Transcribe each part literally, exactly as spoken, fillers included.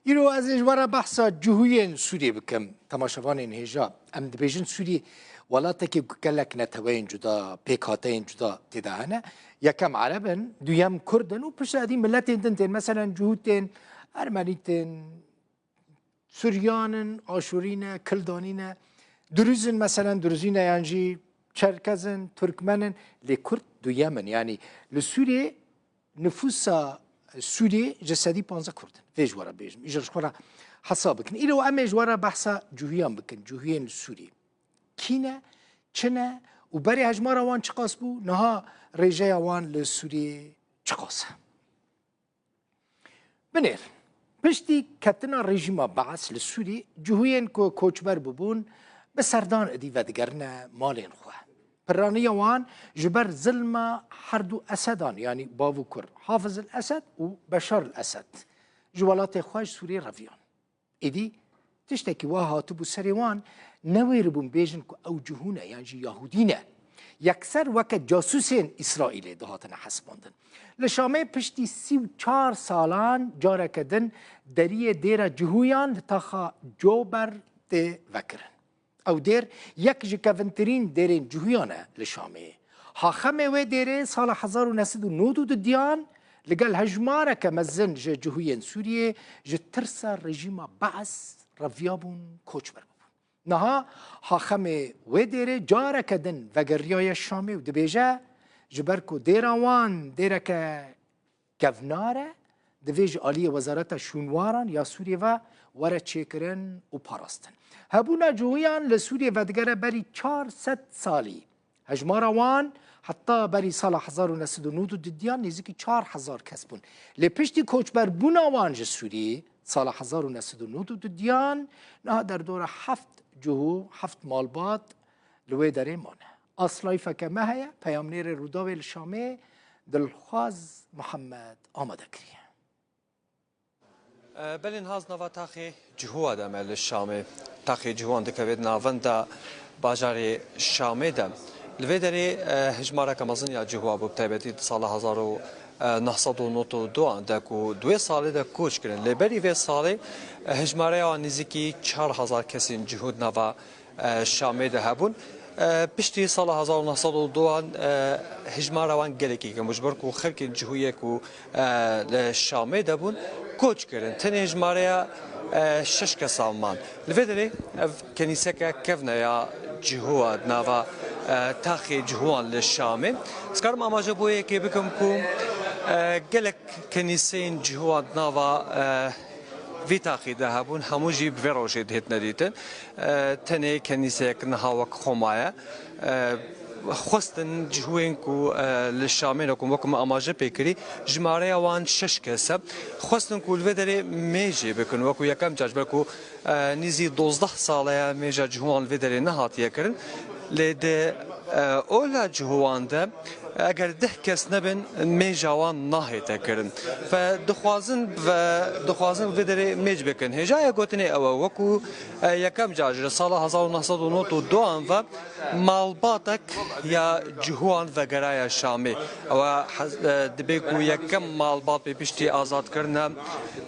Îro ez ê ji we re behsa cihûyên Sûriyê bikim. Temaşevanên hêja, em dibêjin Sûriyê welatekê ku gelek neteweyên cuda, pêkhateyên cuda tê de hene. Yekem Ereb in, duyem Kurd in û piştre edî miletên din tên. Meselen cihû tên, Ermenî tên, Suryan in, Aşûrî ne, Kildanî ne, Duruz in, meselen Duruzî ne, yan jî Çerkez in, Turkmen in. Lê Kurd duyem in. Yanî li Sûriyê nifûsa Sûriyê ji sedî panzdeh Kurd in. Vê ji we re bêjim. Îcar ji xwe re hesab bikin. Îro em ê ji we re behsa cihûyan bikin. Cihûyên li Sûriyê. Kî ne? Çi ne? Û berê hejmara wan çiqas bû? Niha rêjeya wan li Sûriyê çiqas e? Binêr, piştî ketina rejîma Beas li Sûrî, cihûyên ku koçber bûbûn, bi serdan êdî vedigerine malên xwe. Piraniya wan ji ber zilma herdu Esedan, yanî bav û kur, Hafiz el Esed û Beşar el Esed, ji welatê xwe ji Sûriyê reviyan. Êdî tiştekî wa hatibû serê wan, newêribûn bêjin ku ew cihû ne yan jî Yahûdî ne. Yekser weke casûsên Îsraîlê dihatine hesibandin. Li Şamê piştî sî û çar salan careke din deriyê dêra cihûyan li taxa Cober tê vekirin. Ew dêr yek ji kevintirîn dêrên cihûyan e li Şamê. Haxemê wê dêrê sala hezar û neh sed û nod û du diyan li gel hejmareke mezin ji cihûyên Sûriyê ji tirsa rejîma Beas reviyabûn, koçber bûbûn. Niha haxemê wê dêrê careke din vegeriyaye Şamê û dibêje, ji ber ku dêra wan dêreke kevnar e, divê ji aliyê Wezareta Şûnwaran ya Sûriyê ve were çêkirin û parastin. Hebûna cihûyan li Sûriyê vedigere berî çar sed salî. Hejmara wan heta berî sala hezar û neh sed û nod û du diyan nêzîkî çar hezar kes bûn. Lê piştî koçberbûna wan ji Sûriyê sala hezar û neh sed û nod û du diyan, niha derdora heft cihû, heft malbat li wê derê mane. Aslayfeke me heye, peyamnêrê Rûdawê li Şamê Dilxwaz Mihemed amade kiriye. E, belê niha ez nava taxê cihûa de me li Şamê. Taxê cihûan dikeve di navenda bajarê Şamê de. Li vê derê, e, hejmareke mezin ya cihûa bû, bi taybetî di sala hezar û neh sed û nod û du an de ku di wê salê de koç kirin. Lê berî vê salê, e, hejmareya wan nêzîkî çar hezar kesên cihû di nava e, Şamê de hebûn. E, piştî sala hezar û neh sed û du an, e, hejmara wan gelekî kêm bû. Ji ber ku xelkên cihûyê ku, e, li Şamê de bûn, koç kirin. Tenê hejmareya, e, şeş kesan man. Li vê derê ev kenîseke kevne ya cihûa di nava, e, taxê cihûan li Şamê. Ez karim amaje bo yekê bikim ku, e, gelek kenîseyên cihûan di nava, e, vî taxî de hebûn, hemû jî bi vê rojê dihêtine dîtin. E, tenê kenîseyek niha wek xwe maye. E, xwestin cihûyên ku, e, li Şamê ne, ku wek me amaje pê kirî, jimareya wan şeş kes e. Xwestin ku li vê derê mêjê bikin, wekû yekem car, ji ber ku, e, nîzî dozdeh sale ye mêja cihûyan li vê derê nehatiye kirin. Lê di, e, ola cihûyan de, eger deh kes nebin, mêja wan nahête kirin. Ve dixwazin, ve dixwazin vê derê mêj bikin. Hêjaya gotinê ew e, wekû, e, yekem car ji sala hezar û neh sed û nod û du an ve malbatek ya cihûan vegeraye Şamê. Ew e hez-, e, dibê ku yekem malbat pê piştî azadkirina,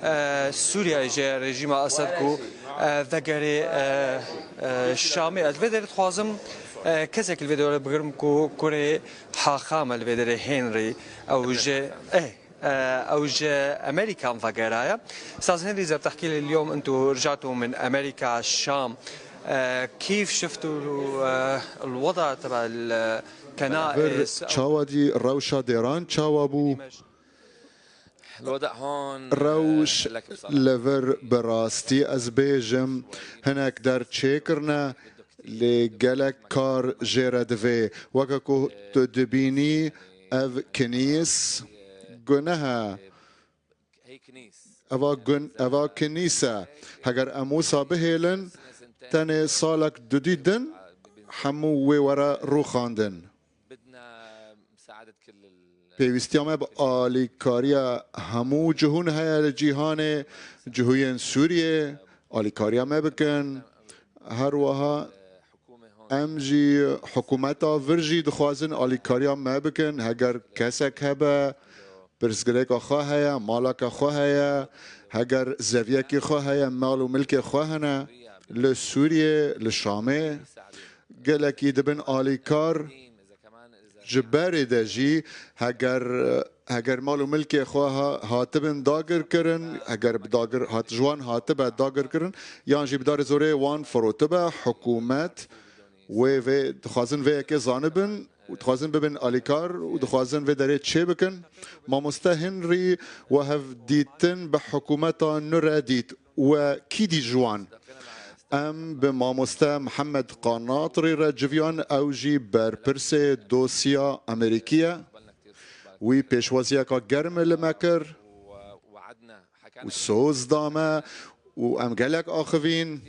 e, Sûriyeyê ji rejîma Esed ku, e, vegerê, e, e, Şamê. Ez vê derê dixwazim, e, kesek li vê derê bigirim ku kurê Haxam e li vê derê Henry. Ew ji, eh, e, ew ji Amerîkan vegeraye. Ustaz Henry Zertehkî, اليوم أنتوا رجعتوا من أمريكا، الشام. آه، كيف شفتوا، آه، الوضع تبع الكنائس؟ Vir çawa dî, rewşa dêran çawa bû? الوضع هون، آه، Rewş li vir bi rastî ez bêjim hinek der çêkirine, lê gelek kar jê re divê. Weke ku tu dibînî, ev kinîs guneh e. Eva gun-, eva kinîs e. Heger em wisa bihêlin, tenê salek dudî din hemû wê were rûxandin. Pêwîstiya me bi alîkariya hemû cihûn heye li cîhanê, cihûyên Sûriyê alîkariya me bikin. Her wiha em jî, hikûmeta vir jî dixwazin alîkariya me bikin. Heger kesek hebe, Pirsgirêka xwe heye, maleke xwe heye, heger zeviyekî xwe heye, mal û milkê xwe hene li Sûriyê, li Şamê, gelekî dibin alîkar. Ji berê de jî heger, heger mal û milkê xwe ha-, hatibin dagirkirin, heger bi dagir-, hat-, ji wan hatibe dagirkirin, yan jî bi darê zorê wan firotibe, hikûmet wê vê dixwazin vê yekê zanibin û dixwazin bibin alîkar û dixwazin vê derê çê bikin. Mamoste Henry we hevdîtin bi hikûmeta nû re dît. We kî dî ji wan? Em bi mamoste Mihemed Qanatrî re civiyan, ew jî berpirsê dosya Amerîkî ye. Wî pêşwaziyeka germ li me kir û soz da me û em gelek axivîn.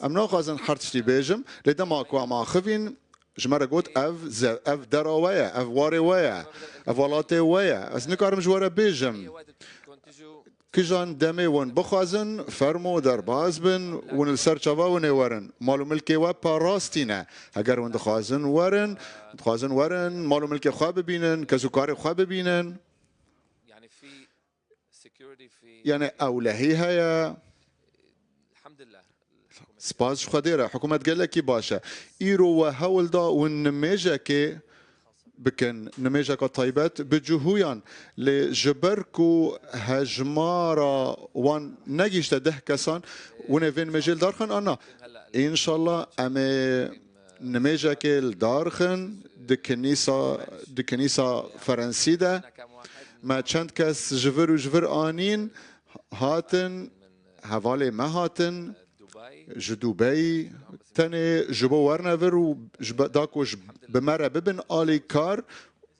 Em naxwazin her tiştî bêjim, lê dema ku em axivîn, ji me re got, ev ze-, ev dera we ye, ev warê we ye, ev welatê we ye. Ez nikarim ji we re bêjim. Kijan demê hûn bixwazin, fermo derbas bin, hûn li ser çava hûn ê werin. Mal û milkê we parastî ne. Heger hûn dixwazin werin, dixwazin werin, mal û milkê xwe bibînin, kes û karê xwe bibînin. Yani ewlehî heye. Spas ji Xwedê re, hikûmet gelekî baş e. Îro we hewl da hûn nimêjekê bikin, nimêjeka taybet bi cihûyan. Lê ji ber ku hejmara wan negihîşte deh kesan, hûn ê vê nimêjê li dar xin an na? Înşallah em ê nimêjekê li dar xin di kinîsa, di kinîsa Ferensî de. Me çend kes ji vir û ji vir anîn, hatin, hevalê me hatin ji Dubey, tenê ji bo werne vir û ji be-, da ku ji, bi me re bibin alîkar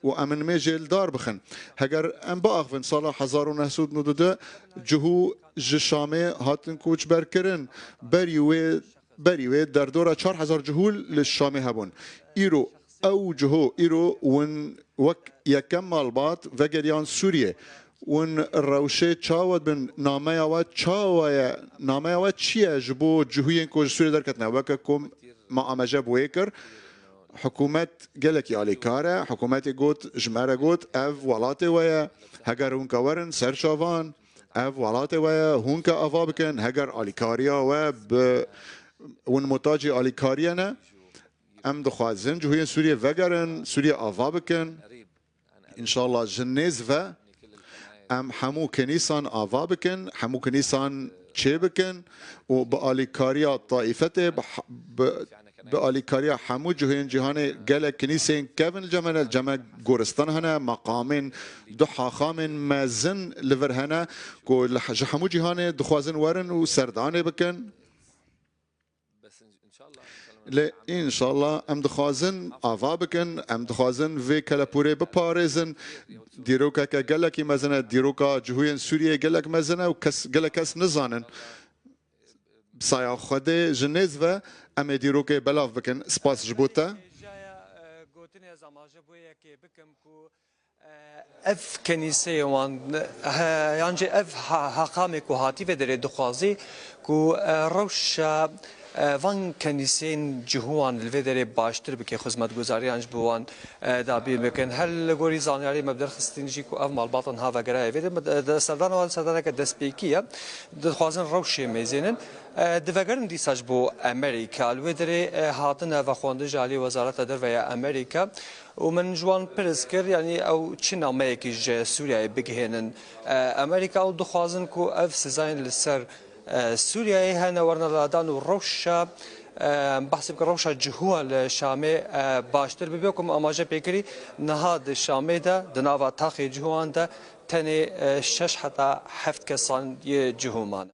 û em nimêjê li dar bixin. Heger em biaxivin, sala hezar û neh sed û nod û du cihû ji Şamê hatin koçberkirin. Berî wê, berî wê derdora çar hezar cihû li Şamê hebûn. Îro ew cihû, îro hûn wek yekem malbat vegeriyan Sûriyê. Hûn rewşê çawa dibin? Nameya we çawa ye? Nameya we çi ye ji bo cihûyên ku ji Sûriyê derketine? Weke ku me amaje bi wê kir, hikûmet gelekî alîkar e. Hikûmetê got, ji me re got, ev welatê we ye. Heger hûn ke werin ser çavan, ev welatê we ye, hûn ke ava bikin. Heger alîkariya we bi, hûn muhtacî alîkariye ne. Em dixwazin cihûyên Sûriyê vegerin, Sûriyê ava bikin. Înşallah ji nêz ve em hemû kenîsan ava bikin, hemû kenîsan çê bikin û bi alîkariya taîfetê, bi, bi, bi alîkariya hemû cihên cîhanê gelek kenîsên kevin li cem me ne, li cem me goristan hene, meqamên du haxamên mezin li vir hene ku li, ji hemû cîhanê dixwazin werin û serdanê bikin. Lê înşallah em dixwazin ava bikin, em dixwazin vê kelepûrê biparêzin. Dîrokeke gelekî mezin e, dîroka cihûyên Sûriyê gelek mezin e û kes, gelek kes nizanin. Bi saya Xwedê ji nêz ve em ê dîrokê belav bikin. Spas ji bo te. Hêjaya, e, gotinê ez amaje bo yekê bikim ku Ev kenîseyê wan, he, yan jî ev ha-, haqamê ku hatî vê derê dixwazî ku, e, rewşa, e, van kenîseyên cihûwan li vê derê baştir bike xizmetguzariyan ji bo wan, e, dabîn bikin. Her li gorî zanyarî me bi derxistin jî ku ev malbatan ha vegeraye vê de, de, de, serdana wan serdaneke destpêkî ye. Dixwazin rewşê mêzênin. E, divegerin dîsa ji bo Amerîka. Li wê derê, e, hatine vexwendin ji alî Wezareta Derve ya Amerîka. Û min ji wan pirs kir, yanî ew çi nameyekî ji Sûriyeyê bigihênin, e, Amerîka, û dixwazin ku ev sizayên li ser, e, Sûriyeyê hene werine ladan û rewşa, e, behsê bike rewşa cihûa li Şamê, e, baştir bibe. Ku min amaje pê kirî, niha di Şamê de, di nava taxê cihûan de tenê, e, şeş heta heft kesan yê cihû mane.